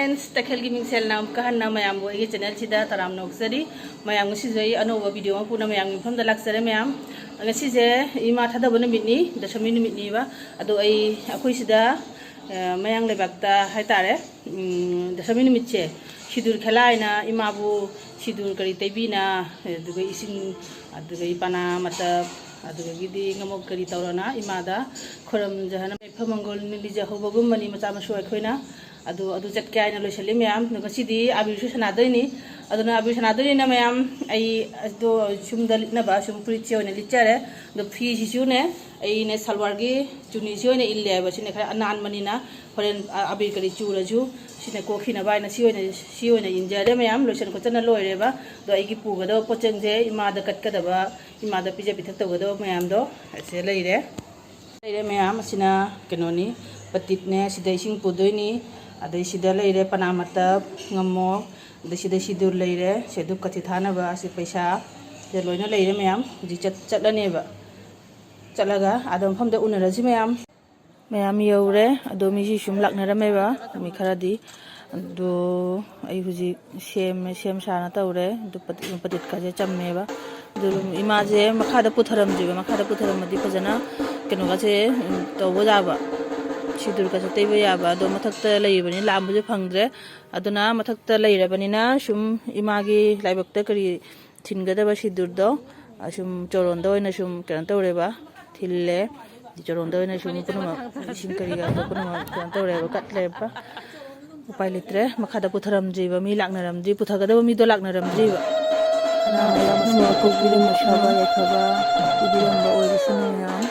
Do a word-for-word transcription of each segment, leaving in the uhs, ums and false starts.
Friends, ꯇꯈꯦꯜꯒꯤ ꯃꯤꯡꯁꯦꯜꯅ ꯑꯃꯨꯛꯀ ꯍꯟꯅ ꯃꯌꯥꯝꯕꯨ ꯑꯩꯒꯤ channel ꯁꯤꯗ ꯇꯔꯥꯝꯅ ꯑꯣꯛꯆꯔꯤ꯫ ꯃꯌꯥꯝ, ꯉꯁꯤꯁꯨ ꯑꯩ ꯑꯅꯧꯕ video ꯑꯃ ꯄꯨꯅ ꯃꯌꯥꯝꯒꯤ ꯃꯐꯝꯗ ꯂꯥꯛꯆꯔꯦ ꯃꯌꯥꯝ꯫ ꯉꯁꯤꯁꯦ ꯏꯃꯥ ꯊꯥꯗꯕ ꯅꯨꯃꯤꯠꯅꯤ, ꯗꯁꯃꯤ ꯅꯨꯃꯤꯠꯅꯤꯕ꯫ ꯑꯗꯣ ꯑꯩ, ꯑꯩꯈꯣꯏ ꯁꯤꯗ, ꯑ, ꯃꯌꯥꯡ ꯂꯩꯕꯥꯛꯇ ꯍꯥꯏꯇꯥꯔꯦ, ꯎꯝ, ꯗꯁꯃꯤ ꯅꯨꯃꯤꯠꯁꯦ ꯁꯤꯗꯨꯔ ꯈꯦꯂꯥ ꯍꯥꯏꯅ ꯏꯃꯥꯕꯨ ꯁꯤꯗꯨꯔ ꯀꯔꯤ ꯇꯩꯕꯤꯅ, ꯑꯗꯨꯒ ꯏꯁꯤꯡ, ꯑꯗꯨꯒ ꯄꯅꯥ ꯃꯇꯞ, ꯑꯗꯨꯗꯒꯤꯗꯤ ꯉꯃꯣꯛ ꯀꯔꯤ ꯇꯧꯔꯅ ꯏꯃꯥꯗ ꯈꯨꯔꯨꯝꯖꯍꯅ ꯌꯥꯏꯐ ꯃꯪꯒꯣꯜ ꯅꯤꯖꯍꯧꯕꯒꯨꯝꯕꯅꯤ ꯃꯆꯥ ꯃꯁꯨ ꯑꯩꯈꯣꯏꯅ꯫ ꯑꯗꯨ, ꯑꯗꯨ ꯆꯠꯀꯦ ꯍꯥꯏꯅ ꯂꯣꯏꯁꯤꯜꯂꯤ ꯃꯌꯥꯝ꯫ ꯑꯗꯣ ꯉꯁꯤꯗꯤ ꯑꯕꯤꯔꯁꯨ ꯁꯥꯟꯅꯗꯣꯏꯅꯤ꯫ ꯑꯗꯨꯅ ꯑꯕꯤꯔ ꯁꯥꯟꯅꯗꯣꯏꯅꯤꯅ ꯃꯌꯥꯝ, ꯑꯩ ꯑꯗꯣ ꯁꯨꯝꯗ ꯂꯤꯠꯅꯕ ꯁꯨꯝ ꯐꯨꯔꯤꯠꯁꯦ ꯑꯣꯏꯅ ꯂꯤꯠꯆꯔꯦ꯫ ꯑꯗꯣ ꯐꯤꯁꯤꯁꯨꯅꯦ, ꯑꯩꯅꯦ ꯁꯜꯋꯥꯔꯒꯤ ꯆꯨꯅꯤꯁꯤ ꯑꯣꯏꯅ ꯏꯜꯂꯦ ꯍꯥꯏꯕ, ꯁꯤꯅ ꯈꯔ ꯑꯅꯥꯟꯕꯅꯤꯅ ꯍꯣꯔꯦꯟ ꯑ-, ꯑꯕꯤꯔ ꯀꯔꯤ ꯆꯨꯔꯁꯨ ꯁꯤꯅ ꯀꯣꯛꯈꯤꯅꯕ ꯍꯥꯏꯅ ꯁꯤ ꯑꯣꯏꯅ, ꯁꯤ ꯑꯣꯏꯅ ꯏꯟꯖꯔꯦ ꯃꯌꯥꯝ꯫ ꯂꯣꯏꯁꯟ ꯈꯣꯠꯆꯟꯅ ꯂꯣꯏꯔꯦꯕ꯫ ꯑꯗꯣ ꯑꯩꯒꯤ ꯄꯨꯒꯗꯕ ꯄꯣꯠꯆꯪꯁꯦ, ꯏꯃꯥꯗ ꯀꯠꯀꯗꯕ, ꯏꯃꯥꯗ ꯄꯤꯖ ꯄꯤꯊꯛ ꯇꯧꯒꯗꯕ ꯃꯌꯥꯝꯗꯣ ꯑꯁꯦ ꯂꯩꯔꯦ꯫ ꯂꯩꯔꯦ ꯃꯌꯥꯝ, ꯑꯁꯤꯅ ꯀꯩꯅꯣꯅꯤ, ꯄꯇꯤꯠꯅꯦ, ꯁꯤꯗ ꯏꯁꯤꯡ ꯄꯨꯗꯣꯏꯅꯤ, ꯑꯗꯩ ꯁꯤꯗ ꯂꯩꯔꯦ ꯄꯅꯥ ꯃꯇꯞ, ꯉꯝꯃꯣꯛ, ꯑꯗꯩ ꯁꯤꯗ ꯁꯤꯗꯨꯔ ꯂꯩꯔꯦ, ꯁꯤ ꯙꯨꯞ ꯀꯥꯊꯤ ꯊꯥꯅꯕ, ꯑꯁꯤ ꯄꯩꯁꯥ, ꯁꯤꯗ ꯂꯣꯏꯅ ꯂꯩꯔꯦ ꯃꯌꯥꯝ꯫ ꯍꯧꯖꯤꯛ ꯆꯠ-, ꯆꯠꯂꯅꯦꯕ꯫ ꯆꯠꯂꯒ ꯑꯥꯗ ꯃꯐꯝꯗ ꯎꯅꯔꯁꯤ ꯃꯌꯥꯝ꯫ ꯃꯌꯥꯝ ꯌꯧꯔꯦ꯫ ꯑꯗꯣ ꯃꯤꯁꯤ ꯁꯨꯝ ꯂꯥꯛꯅꯔꯝꯃꯦꯕ, ꯃꯤ ꯈꯔꯗꯤ꯫ ꯑꯗꯣ ꯑꯩ ꯍꯧꯖꯤꯛ ꯁꯦꯝꯃꯦ, ꯁꯦꯝ ꯁꯥꯅ ꯇꯧꯔꯦ꯫ ꯑꯗꯨ ꯄꯇꯤꯠ-, ꯄꯇꯤꯠꯀꯁꯦ ꯆꯝꯃꯦꯕ꯫ ꯑꯗꯨ ꯏꯃꯥꯁꯦ ꯃꯈꯥꯗ ꯄꯨꯊꯔꯝꯗ꯭ꯔꯤꯕ, ꯃꯈꯥꯗ ꯄꯨꯊꯔꯝꯃꯗꯤ ꯐꯖꯅ ꯀꯩꯅꯣꯒꯁꯦ, ꯎꯝ, ꯇꯧꯕ ꯌꯥꯕ, ꯁꯤꯗꯨꯔꯒꯁꯦ ꯇꯩꯕ ꯌꯥꯕ꯫ ꯑꯗꯣ ꯃꯊꯛꯇ ꯂꯩꯔꯤꯕꯅꯤ, ꯂꯥꯝꯕꯁꯨ ꯐꯪꯗ꯭ꯔꯦ꯫ ꯑꯗꯨꯅ ꯃꯊꯛꯇ ꯂꯩꯔꯕꯅꯤꯅ ꯁꯨꯝ ꯏꯃꯥꯒꯤ ꯂꯥꯏꯕꯛꯇ ꯀꯔꯤ ꯊꯤꯟꯒꯗꯕ ꯁꯤꯗꯨꯔꯗꯣ, ꯑꯁꯨꯝ ꯆꯣꯔꯣꯟꯗ ꯑꯣꯏꯅ ꯁꯨꯝ ꯀꯩꯅꯣ ꯇꯧꯔꯦꯕ, ꯊꯤꯜꯂꯦ꯫ ꯆꯣꯔꯣꯟꯗ ꯑꯣꯏꯅ ꯁꯨꯝ ꯄꯨꯝꯅꯃꯛ ꯏꯁꯤꯡ ꯀꯔꯤ ꯀꯔꯥꯗꯣ ꯄꯨꯝꯅꯃꯛ ꯀꯩꯅꯣ ꯇꯧꯔꯦꯕ, ꯀꯠꯂꯦꯕ꯫ ꯎꯄꯥꯏ ꯂꯩꯇ꯭ꯔꯦ, ꯃꯈꯥꯗ ꯄꯨꯊꯔꯝꯗ꯭ꯔꯤꯕ, ꯃꯤ ꯂꯥꯛꯅꯔꯝꯗ꯭ꯔꯤ, ꯄꯨꯊꯒꯗꯕ ꯃꯤꯗꯣ ꯂꯥꯛꯅꯔꯝꯗ꯭ꯔꯤꯕ꯫ ꯄꯨꯝꯅꯃꯛ ꯀꯣꯛꯄꯤꯔꯝꯕ, ꯁꯥꯕ ꯌꯥꯏꯐꯕ ꯄꯤꯕꯤꯔꯝꯕ ꯑꯣꯏꯔꯁꯅꯨ ꯃꯌꯥꯝ꯫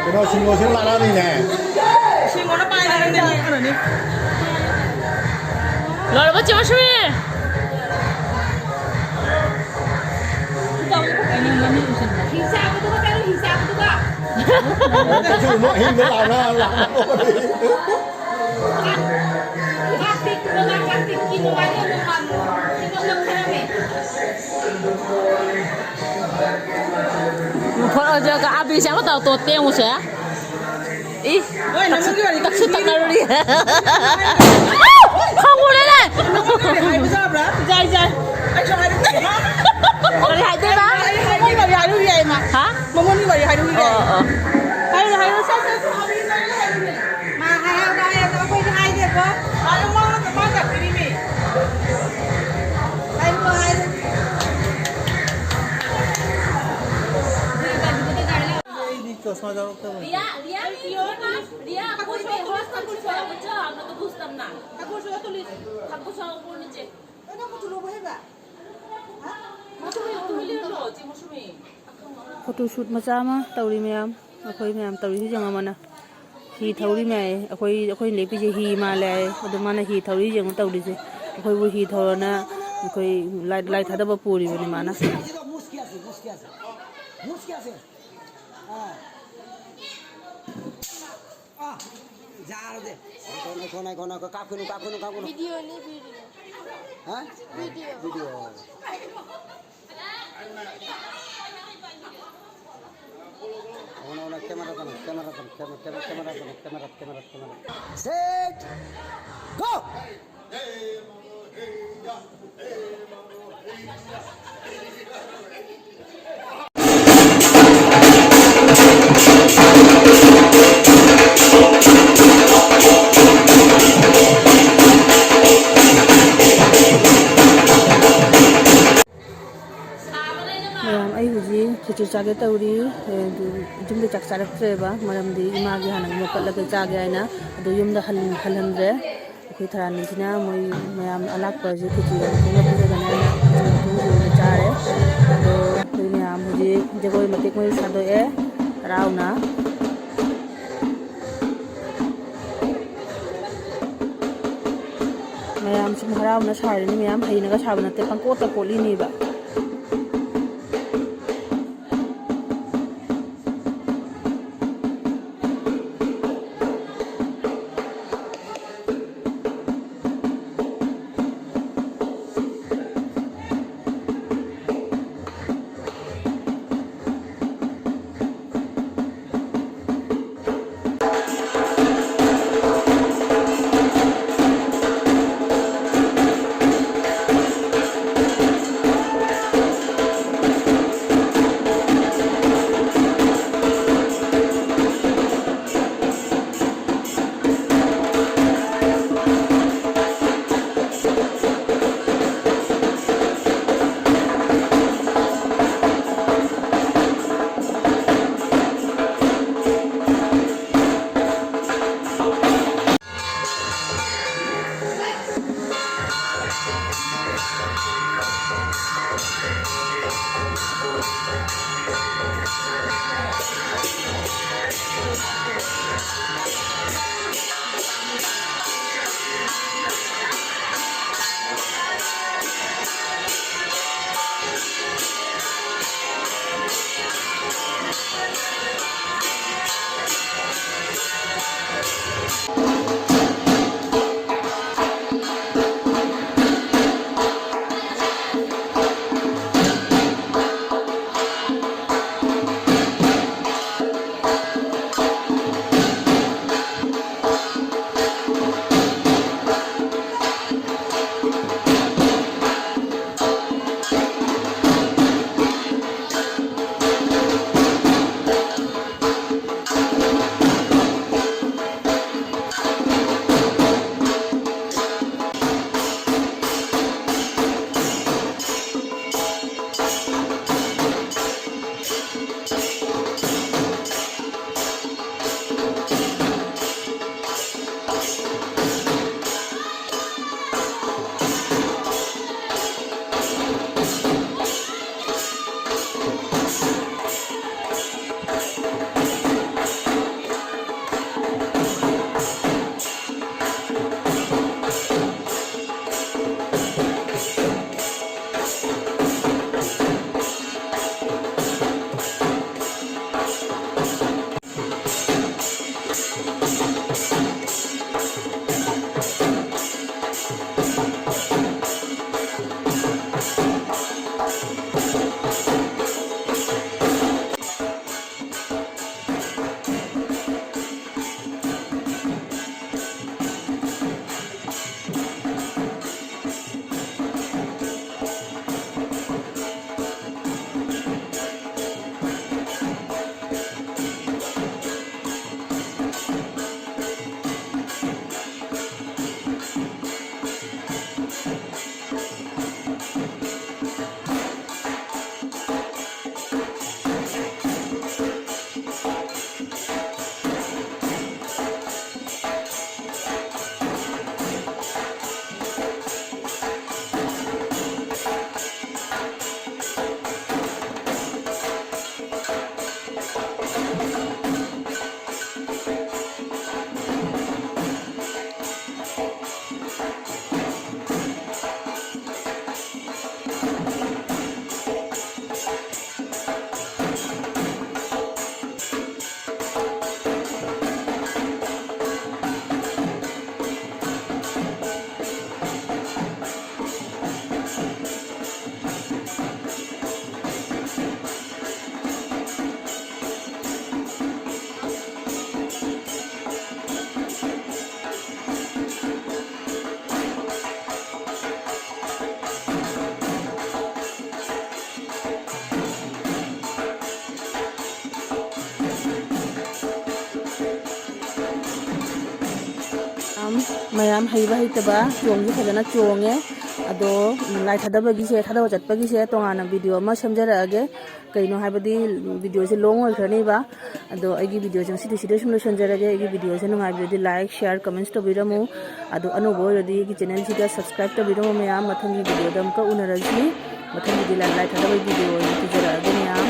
ꯀꯩꯅꯣ, ꯁꯤꯡꯉꯣꯁꯤꯅ ꯂꯥꯛꯂꯛꯑꯅꯤꯅꯦ꯫ ꯁꯤꯡꯉꯣꯅ ꯄꯥꯏꯔꯅꯤ꯫ ꯂꯣꯏꯔꯕꯣ, ꯆꯦ ꯃꯨꯁꯃꯤ? ꯍꯤꯡꯆꯥꯕꯗꯨꯒ ꯆꯠꯂꯨ, ꯍꯤꯡꯆꯥꯕꯗꯨꯒ꯫ ꯑꯍꯤꯡꯗ ꯂꯥꯛꯅ, ꯂꯥꯛꯅ꯫ ꯐꯣꯟ ꯑꯣꯏꯖꯔꯒ ꯑꯥꯕꯤꯁꯦ ꯑꯃ ꯇꯧ, ꯇꯣꯠꯇꯦ ꯑꯃꯨꯛꯁꯦ꯫ ꯏ, ꯇꯛꯁꯨ, ꯇꯛꯁꯨ ꯇꯛꯅꯔꯨꯔꯤ꯫ ꯈꯪꯉꯨꯔꯦꯅꯦ꯫ ꯖꯥꯏ, ꯖꯥꯏ꯫ ꯀꯔꯤ ꯍꯥꯏꯗꯣꯏꯕ? ꯍꯥ? ꯃꯉꯣꯟꯒꯤ ꯋꯥꯔꯤ ꯍꯥꯏꯔꯨꯒꯦ꯫ ꯑꯣ, ꯑꯣ꯫ ꯍꯥꯏꯔꯣ, ꯍꯥꯏꯔꯣ, ꯁꯠ, ꯁꯠ꯫ ꯃꯥ ꯍꯥꯏꯍꯧꯔꯣ, ꯍꯥꯏꯍꯧꯔꯣ, ꯑꯩꯈꯣꯏꯗꯤ ꯍꯥꯏꯗꯦꯀꯣ꯫ ꯍꯥꯏꯔꯣ, ꯃꯥ, ꯃꯥ ꯇꯥꯛꯄꯤꯔꯤꯃꯤ꯫ ꯍꯥꯏꯔꯣ, ꯍꯥꯏꯔꯣ꯫ ꯑꯩꯗꯤ ꯆꯁꯃꯥ ꯌꯥꯎꯔꯛꯇꯕꯅꯤ꯫ ꯔꯤꯌꯥ, ꯔꯤꯌꯥ, ꯔꯤꯌꯥ, ꯔꯤꯌꯥ, ꯀꯥꯀꯨ ꯁꯣꯏ, ꯍꯣꯁ ꯀꯥꯀꯨ ꯁꯣꯏ, ꯕꯨꯆꯣ, ꯑꯃꯅ ꯇꯨ ꯕꯨꯁꯇꯝꯅ꯫ ꯀꯥꯀꯨ ꯁꯣꯏ, ꯇꯨ ꯂꯤꯁ꯫ ꯀꯥꯀꯨ ꯁꯣꯏ, ꯕꯨꯔꯅ ꯆꯦ꯫ ꯐꯣꯇꯣ ꯁꯨꯠ ꯃꯆꯥ ꯑꯃ ꯇꯧꯔꯤ ꯃꯌꯥꯝ, ꯑꯩꯈꯣꯏ ꯃꯌꯥꯝ ꯇꯧꯔꯤꯁꯤ ꯌꯦꯡꯉꯣ ꯑꯃꯅ꯫ ꯍꯤ ꯊꯧꯔꯤ ꯃꯌꯥꯝ, ꯑꯩꯈꯣꯏ, ꯑꯩꯈꯣꯏ ꯂꯦꯞꯄꯤꯁꯦ ꯍꯤ ꯃꯥꯜꯂꯦ ꯍꯥꯏꯌꯦ꯫ ꯑꯗꯣ ꯃꯥꯅ ꯍꯤ ꯊꯧꯔꯤ ꯌꯦꯡꯉꯣ ꯇꯧꯔꯤꯁꯦ꯫ ꯑꯩꯈꯣꯏꯕꯨ ꯍꯤ ꯊꯧꯔꯣꯅ ꯑꯩꯈꯣꯏ ꯂꯥꯏꯠ, ꯂꯥꯏꯠ ꯊꯥꯗꯕ ꯄꯨꯔꯤꯕꯅꯤ ꯃꯥꯅ꯫ ꯑꯥ, ꯌꯥꯔꯗꯦ꯫ ꯉꯥꯏꯈꯣ, ꯉꯥꯏꯈꯣ, ꯉꯥꯏꯈꯣ, ꯉꯥꯏꯈꯣ, ꯀꯥꯞꯀꯅꯨ, ꯀꯥꯞꯀꯅꯨ, ꯀꯥꯞꯀꯅꯨ꯫ ꯚꯤꯗꯤꯑꯣꯅꯤ, ꯚꯤꯗꯤꯑꯣ꯫ ꯍꯥ? ꯚꯤꯗꯤꯑꯣ꯫ ꯚꯤꯗꯤꯑꯣ꯫ ꯑꯣꯅ, ꯑꯣꯅ, ꯀꯦꯃꯦꯔꯥ ꯇꯅ, ꯀꯦꯃꯦꯔꯥ ꯇꯅ, ꯀꯦꯃꯦꯔꯥ, ꯀꯦꯃꯦꯔꯥ, ꯀꯦꯃꯦꯔꯥ ꯇꯅ, camera, camera, camera. Set, go! ꯃꯌꯥꯝ, ꯑꯩ ꯍꯧꯖꯤꯛ ꯈꯦꯆ꯭ꯔꯤ ꯆꯥꯒꯦ ꯇꯧꯔꯤ꯫ ꯑꯦ, ꯑꯗꯨ ꯌꯨꯝꯗ ꯆꯥꯛ ꯆꯥꯔꯛꯇ꯭ꯔꯦꯕ, ꯃꯔꯝꯗꯤ ꯏꯃꯥꯒꯤ ꯍꯥꯟꯅ ꯃꯣꯀꯠꯂꯒ ꯆꯥꯒꯦ ꯍꯥꯏꯅ꯫ ꯑꯗꯨ ꯌꯨꯝꯗ ꯍꯟ-, ꯍꯜꯍꯟꯗ꯭ꯔꯦ꯫ ꯑꯩꯈꯣꯏ ꯊꯔꯥꯅꯤꯁꯤꯅ ꯃꯣꯏ ꯃꯌꯥꯝ ꯑꯂꯥꯛꯄꯁꯦ ꯈꯦꯆꯤ ꯑꯣꯏꯅ ꯊꯣꯡꯉ ꯄꯤꯖꯒꯅꯤ ꯍꯥꯏꯅ ꯈꯦꯆꯤ ꯑꯣꯏꯅ ꯊꯣꯡꯉ ꯆꯥꯔꯦ꯫ ꯑꯗꯣ ꯑꯩꯈꯣꯏ ꯃꯌꯥꯝ ꯍꯧꯖꯤꯛ ꯖꯒꯣꯏ ꯃꯇꯦꯛ ꯃꯣꯏ ꯁꯥꯗꯣꯛꯑꯦ ꯍꯔꯥꯎꯅ꯫ ꯃꯌꯥꯝ ꯁꯨꯝ ꯍꯔꯥꯎꯅ ꯁꯥꯔꯤꯅꯤ, ꯃꯌꯥꯝ ꯍꯩꯅꯒ ꯁꯥꯕ ꯅꯠꯇꯦ, ꯄꯪꯀꯣꯠꯇ ꯀꯣꯠꯂꯤꯅꯦꯕ꯫ ꯃꯌꯥꯝ ꯍꯩꯕ ꯍꯩꯇꯕ ꯆꯣꯡꯁꯨ ꯐꯖꯅ ꯆꯣꯡꯉꯦ꯫ ꯑꯗꯣ ꯂꯥꯏ ꯊꯥꯗꯕꯒꯤꯁꯦ, ꯊꯥꯗꯕ ꯆꯠꯄꯒꯤꯁꯦ ꯇꯣꯉꯥꯟꯅ ꯚꯤꯗꯤꯑꯣ ꯑꯃ ꯁꯦꯝꯖꯔꯛꯑꯒꯦ꯫ ꯀꯩꯅꯣ ꯍꯥꯏꯕꯗꯤ ꯚꯤꯗꯤꯑꯣꯁꯦ ꯂꯣꯡ ꯑꯣꯏꯈ꯭ꯔꯅꯦꯕ꯫ ꯑꯗꯣ ꯑꯩꯒꯤ ꯚꯤꯗꯤꯑꯣꯁꯦ ꯉꯁꯤꯗꯤ ꯁꯤꯗ ꯁꯨꯝ ꯂꯣꯏꯁꯤꯟꯖꯔꯒꯦ꯫ ꯑꯩꯒꯤ ꯚꯤꯗꯤꯑꯣꯁꯦ ꯅꯨꯡꯉꯥꯏꯕꯤꯔꯗꯤ like, share, comments ꯇꯧꯕꯤꯔꯝꯃꯨ꯫ ꯑꯗꯣ ꯑꯅꯧꯕ ꯑꯣꯏꯔꯗꯤ ꯑꯩꯒꯤ ꯆꯦꯅꯦꯜꯁꯤꯗ subscribe ꯇꯧꯕꯤꯔꯝꯃꯨ ꯃꯌꯥꯝ꯫ ꯃꯊꯪꯒꯤ ꯚꯤꯗꯤꯑꯣꯗ ꯑꯃꯨꯛꯀ ꯎꯅꯔꯁꯤ꯫ ꯃꯊꯪꯒꯤꯗꯤ ꯂꯥꯏ, ꯂꯥꯏ ꯊꯥꯗꯕꯒꯤ ꯚꯤꯗꯤꯑꯣ ꯑꯣꯏꯅ ꯄꯨꯖꯔꯛꯑꯒꯦ ꯃꯌꯥꯝ꯫